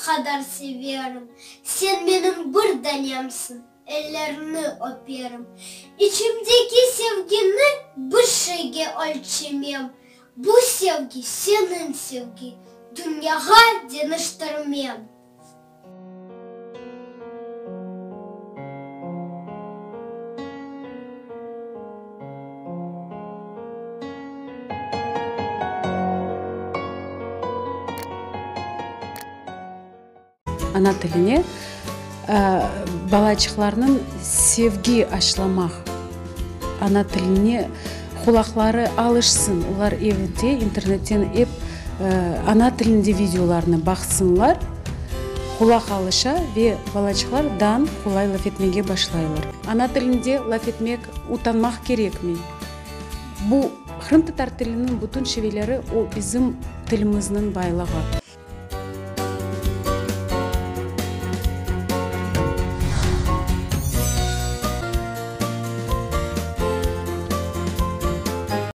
qadar severim. Sen menim bir danemsiñ, ellerini öperim. İçimdeki sevgini bir şeyge ölçemem. Bu sevgi, seniñ sevgi, dünyağa deñiştirmem. Ana tiline balaçıqlarnıñ sevgi aşlamaq, ana tiline qulaqları alışsın, olar evde internetten ep ana tilinde videolarnı baqsınlar, qulaq alışa ve balaçıqlar dan qolay laf etmege başlaylar. Ana tilinde laf etmek utanmaq kerekmey. Bu qırımtatar tiliniñ bütün şiveleri o bizim tilimizniñ baylığı.